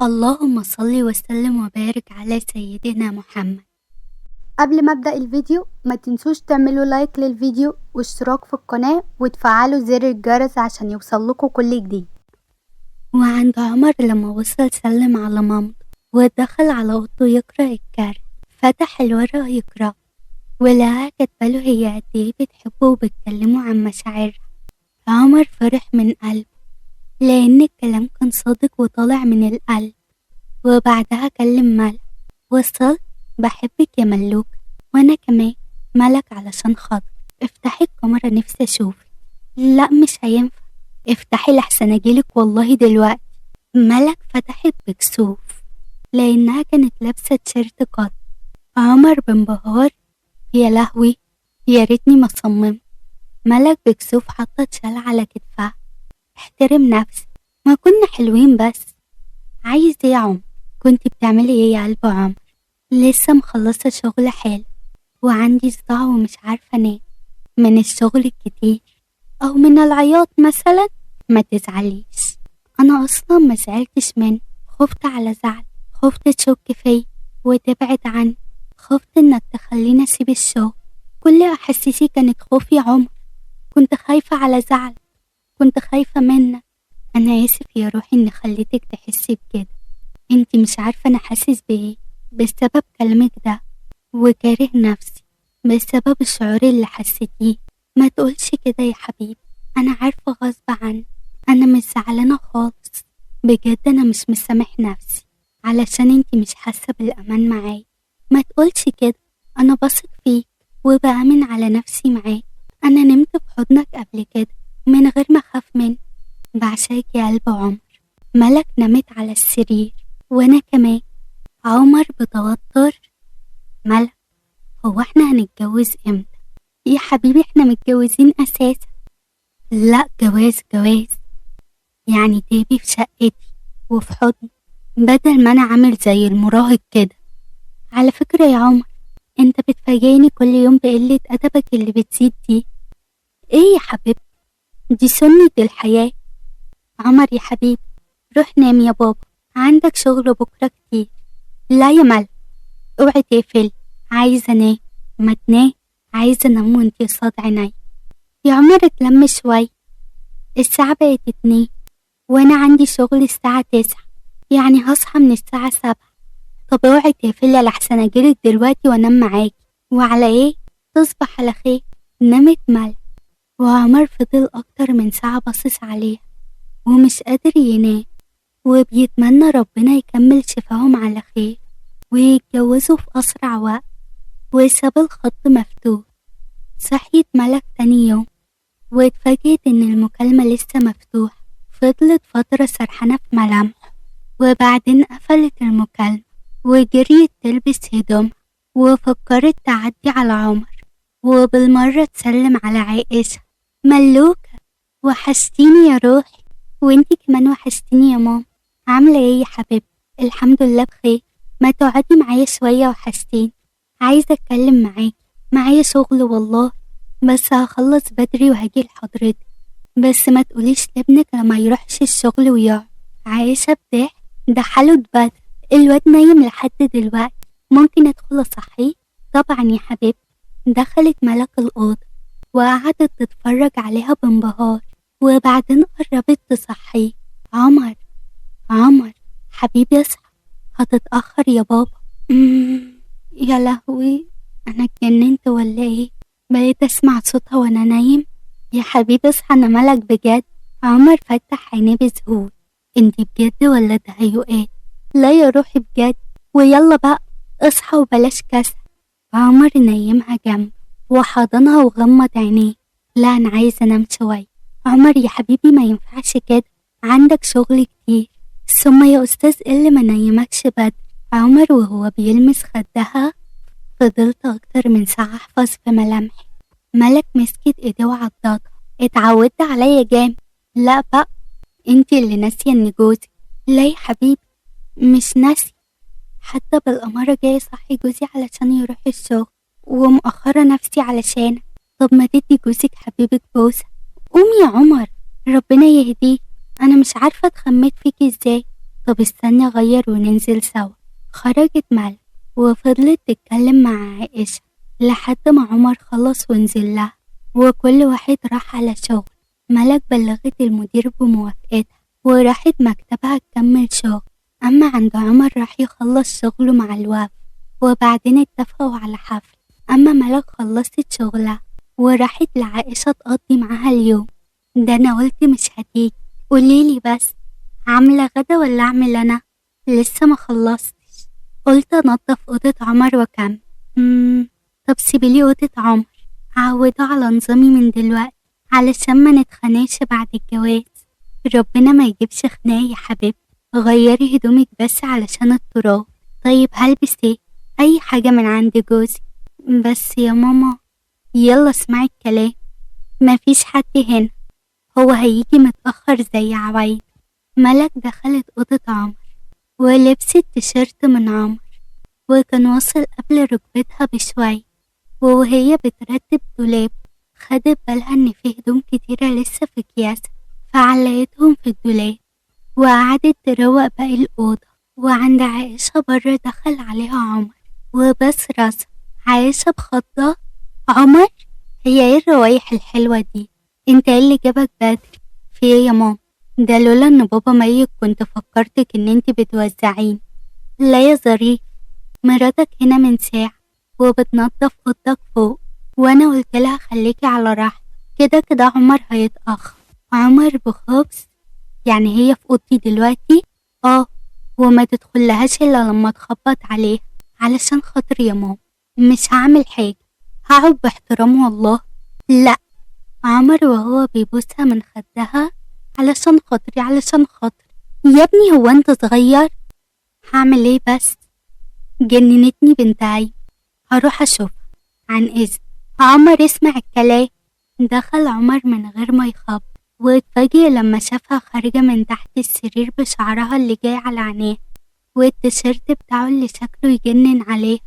اللهم صل وسلم وبارك على سيدنا محمد. قبل ما ابدأ الفيديو ما تنسوش تعملوا لايك للفيديو واشتراك في القناة وتفعلوا زر الجرس عشان يوصلكوا كل جديد. وعند عمر لما وصل سلم على مامته ودخل على اوضته يقرأ الكارت. فتح الورقة يقرأ ولقاها كاتباله هي قد ايه بتحبه وبتكلمه عن مشاعرها. عمر فرح من قلبه لأن الكلام كان صادق وطالع من القلب. وبعدها كلم ملك. وصل بحبك يا ملوك. وانا كمان ملك علشان خاطر افتحي الكاميرا نفسي اشوفك. لا مش هينفع افتحي لحسن اجيلك والله دلوقتي. ملك فتحت بكسوف لانها كانت لابسه تيشيرت قط. عمر بانبهار يا لهوي يا ريتني ما صممت. ملك بكسوف حطت شال على كتفها. احترم نفسك ما كنا حلوين بس. عايز ايه يا عمر؟ كنت بتعملي ايه يا قلب عمر؟ لسه مخلصة شغل حال وعندي صداع ومش عارفة انام من الشغل الكتير او من العياط مثلا. ما تزعليش انا اصلا ما زعلتش منه، خفت على زعل، خفت تشك فيا وتبعد عني، خفت انك تخليني اسيب الشغل. كل احاسيسي كانت خوف يا عمر، كنت خايفة على زعل، كنت خايفة منك. انا اسف يا روحي اني خليتك تحسي بكده، انتي مش عارفة انا حاسس بايه بسبب كلامك ده، وكاره نفسي بسبب الشعور اللي حسيتيه. ما تقولش كده يا حبيبي، انا عارفة غصب عني، انا مش زعلانة خالص بجد، انا مش مسامح نفسي علشان انتي مش حاسة بالامان معايا. ما تقولش كده، انا بثق فيك وبأمن على نفسي معاك. انا نمت في حضنك قبل كده من غير ما اخاف منك. بعشاك يا قلب عمر. ملك نمت على السرير وانا كمان. عمر بتوتر ملك هو احنا هنتجوز امتى؟ يا حبيبي احنا متجوزين اساسا. لا جواز جواز يعني تبي في شقتي وفي حضني بدل ما انا عامل زي المراهق كده. على فكرة يا عمر انت بتفاجئني كل يوم بقلة ادبك اللي بتزيد دي. ايه يا حبيبتي دي سنة الحياة. عمر يا حبيبي روح نام يا بابا عندك شغل بكرة كتير. لا يا ملك اوعي تقفلي، عايزة انام. ما تنام، عايزة انام وانتي قصاد عيني. يا عمر اتلم شوي، الساعة بقت 2 وانا عندي شغل الساعة 9، يعني هصحى من الساعة 7. طب اوعي تقفلي لحسن اجيلك دلوقتي وانام معاكي. وعلى ايه؟ تصبح على خير. نامت ملك وعمر فضل اكتر من ساعة باصص عليها ومش قادر ينام، وبيتمنى ربنا يكمل شفاهم على خير ويتجوزوا في أسرع وقت. وساب الخط مفتوح. صحيت ملك تاني يوم واتفاجئت إن المكالمة لسه مفتوحة. فضلت فترة سرحانة في ملامحه وبعدين قفلت المكالمة وجريت تلبس هدومها وفكرت تعدي على عمر وبالمرة تسلم على عائشة. ملوكة وحشتيني يا روحي. وانتي كمان وحشتيني يا ماما. عاملة ايه يا حبيبتي؟ الحمد لله بخير. ما تقعدي معايا شوية وحشتيني، عايزة اتكلم معاكي، معايا شغل والله بس هخلص بدري وهاجي لحضرتك. بس ما تقوليش لابنك لما يروحش الشغل ويقعد. عايشة بضحك ده حاله اتبدل، الواد نايم لحد دلوقتي، ممكن ادخل اصحيه؟ طبعا يا حبيبتي. دخلت ملك الأوضة وقعدت تتفرج عليها بانبهار وبعدين قربت تصحيه. عمر عمر حبيبي اصحى هتتأخر يا بابا. يا لهوي انا اتجننت ولا ايه؟ بقيت اسمع صوتها وانا نايم. يا حبيبي اصحى انا ملك بجد. عمر فتح عينيه بذهول. انتي بجد ولا تهيؤات؟ لا يا روحي بجد، ويلا بقى اصحى وبلاش كسل. عمر نيمها جنبه وحضنها وغمض عينيه. لا انا عايزه انام شويه. عمر يا حبيبي ما ينفعش كده، عندك شغل كتير. ثم يا استاذ اللي ما نيمكش بدري. عمر وهو بيلمس خدها فضلت اكتر من ساعه احفظ في ملامحي. ملك مسكت ايديه وعضتها. اتعودت عليا جامد. لا بقى انتي اللي ناسيه ان جوزي. لا يا حبيبي مش ناسي، حتى بالأمارة جاي صحي جوزي علشان يروح الشغل ومؤخرة نفسي علشانك. طب ما تدي جوزك حبيبك بوسة. قوم يا عمر ربنا يهديك، انا مش عارفة اتخمت فيك ازاي. طب استني اغير وننزل سوا. خرجت ملك وفضلت تتكلم مع عائشة لحد ما عمر خلص ونزل لها، وكل واحد راح على شغل. ملك بلغت المدير بموافقتها وراحت مكتبها تكمل شغل. أما عند عمر راح يخلص شغله مع الوفد وبعدين اتفقوا على حفل. أما ملك خلصت شغلها وراحت لعائشة تقضي معاها اليوم. ده أنا قلت مش هتيجي، قوليلي بس عاملة غدا ولا أعمل أنا؟ لسه ما خلصتش، قلت أنضف أوضة عمر وأكمل. طب سيبيلي أوضة عمر، أعوده على نظامي من دلوقتي علشان ما نتخانقش بعد الجواز. ربنا ما يجيبش خناقة يا حبيبتي، غيري هدومك بس علشان التراب. طيب هلبس ايه؟ اي حاجة من عند جوزي. بس يا ماما. يلا اسمعي الكلام، مفيش حد هنا، هو هيجي متأخر زي عوايد. ملك دخلت أوضة عمر ولبست تيشيرت من عمر وكان واصل قبل ركبتها بشوية، وهي بترتب دولاب خدت بالها ان في هدوم كتيرة لسه في اكياسها فعلقتهم في الدولاب وقعدت تروق باقي الأوضة. وعند عائشة بره دخل عليها عمر وبس راسها. عائشة بخضة، عمر هي ايه الروايح الحلوة دي؟ انت ايه اللي جابك بدري؟ في ايه يا ماما؟ ده لولا ان بابا ميت كنت فكرتك ان انت بتوزعين. لا يا ظريف، مراتك هنا من ساعة وبتنظف اوضتك فوق، وانا قلت لها خليكي على راحتك، كده كده عمر هيتأخر. عمر بخبز، يعني هي في اوضتي دلوقتي؟ اه، وما تدخلهاش الا لما تخبط عليها. علشان خاطر يا ماما مش هعمل حاجة، هقعد باحترام والله. لا. عمر وهو بيبوسها من خدها، علشان خاطري علشان خاطري يا ابني، هو انت صغير؟ هعمل ايه بس، جننتني بنت عيب، هروح اشوفها. عن اذن. عمر اسمع الكلام. دخل عمر من غير ما يخبط واتفاجئ لما شافها خارجة من تحت السرير بشعرها اللي جاي على عينيه والتيشيرت بتاعه اللي شكله يجنن عليه.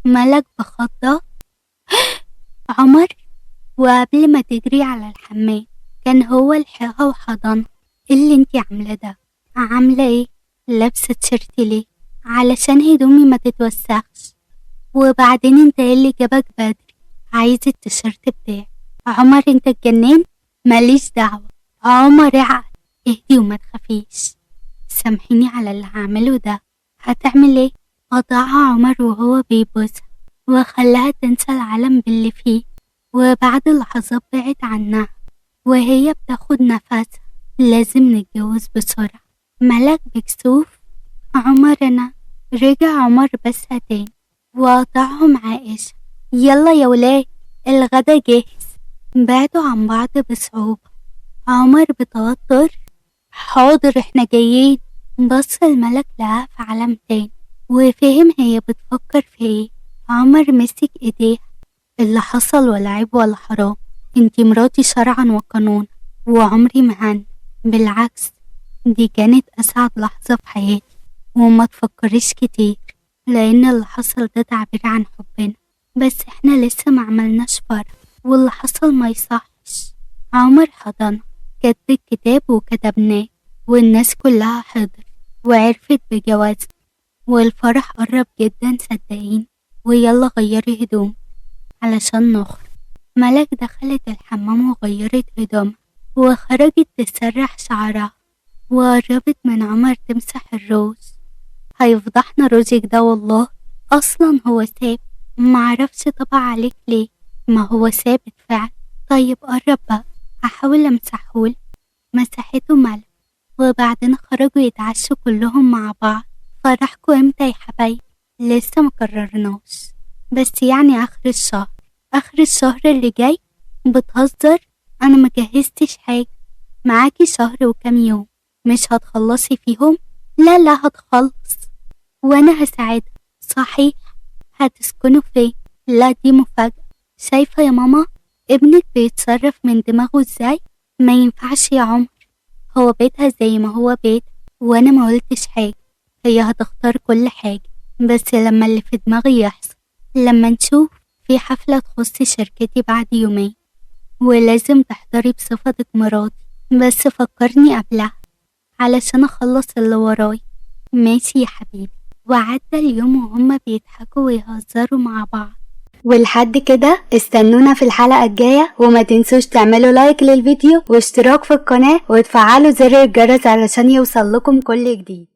ملك بخضة، عمر. وقبل ما تجري على الحمام كان هو لحقها وحضنها. ايه اللي انتي عاملاه ده؟ عاملة ايه؟ لابسة تيشيرت ليه؟ علشان هدومي ما تتوسخش. وبعدين انت ايه اللي جابك بدري؟ عايز التيشيرت بتاعي. عمر انت اتجننت؟ ماليش دعوة. عمر اعقل، اهدي وما تخافيش، سامحيني على اللي هعمله ده. هتعمل ايه؟ قطعها عمر وهو بيبوسها وخلاها تنسى العالم باللي فيه. وبعد لحظات بعد عنها وهي بتاخد نفسها. لازم نتجوز بسرعة. ملك بكسوف، عمر انا. رجع عمر بسها تاني وقطعهم عائشة. يلا يا ولاد الغدا جاهز. بعدوا عن بعض بصعوبة. عمر بتوتر، حاضر احنا جايين. بص الملك لها في عالم تاني وفهم هي بتفكر في ايه. عمر مسك ايديها، اللي حصل ولا عيب ولا حرام، انتي مراتي شرعا وقانونا وعمري ما هن، بالعكس دي كانت اسعد لحظة في حياتي، وما تفكريش كتير لان اللي حصل ده تعبير عن حبنا، بس احنا لسه ما عملناش فرح واللي حصل ما يصحش. عمر حضنها، كتب الكتاب وكتبناه والناس كلها حضرت وعرفت بجوازنا والفرح قرب جدا صدقيني، ويلا غيري هدوم علشان نخرج. ملك دخلت الحمام وغيرت هدومها وخرجت تسرح شعرها وقربت من عمر تمسح الروز. هيفضحنا روزك ده والله، اصلا هو ثابت، معرفش طبع عليك ليه، ما هو ثابت فعلا. طيب قرب بقى هحاول امسحهولك. مسحته ملك وبعدين خرجوا يتعشوا كلهم مع بعض. فرحكوا امتى يا حبايبي؟ لسه مقررناش، بس يعني اخر الشهر. اخر الشهر اللي جاي؟ بتهزر، انا مجهزتش حاجة. معاكي شهر وكام يوم، مش هتخلصي فيهم؟ لا لا هتخلص وانا هساعدك. صحيح هتسكنوا فين؟ لا دي مفاجأة. شايفة يا ماما ابنك بيتصرف من دماغه ازاي؟ ما ينفعش يا عمر، هو بيتها زي ما هو بيت، وانا ما قلتش حاجة، هي هتختار كل حاجة، بس لما اللي في دماغي يحصل، لما نشوف. في حفلة تخص شركتي بعد يومين ولازم تحضري بصفتك مراتي، بس فكرني قبلها علشان اخلص اللي وراي. ماشي يا حبيبي. وعدى اليوم وهما بيضحكوا ويهزروا مع بعض. ولحد كده استنونا في الحلقة الجاية، وما تنسوش تعملوا لايك للفيديو واشتراك في القناة وتفعلوا زر الجرس علشان يوصل لكم كل جديد.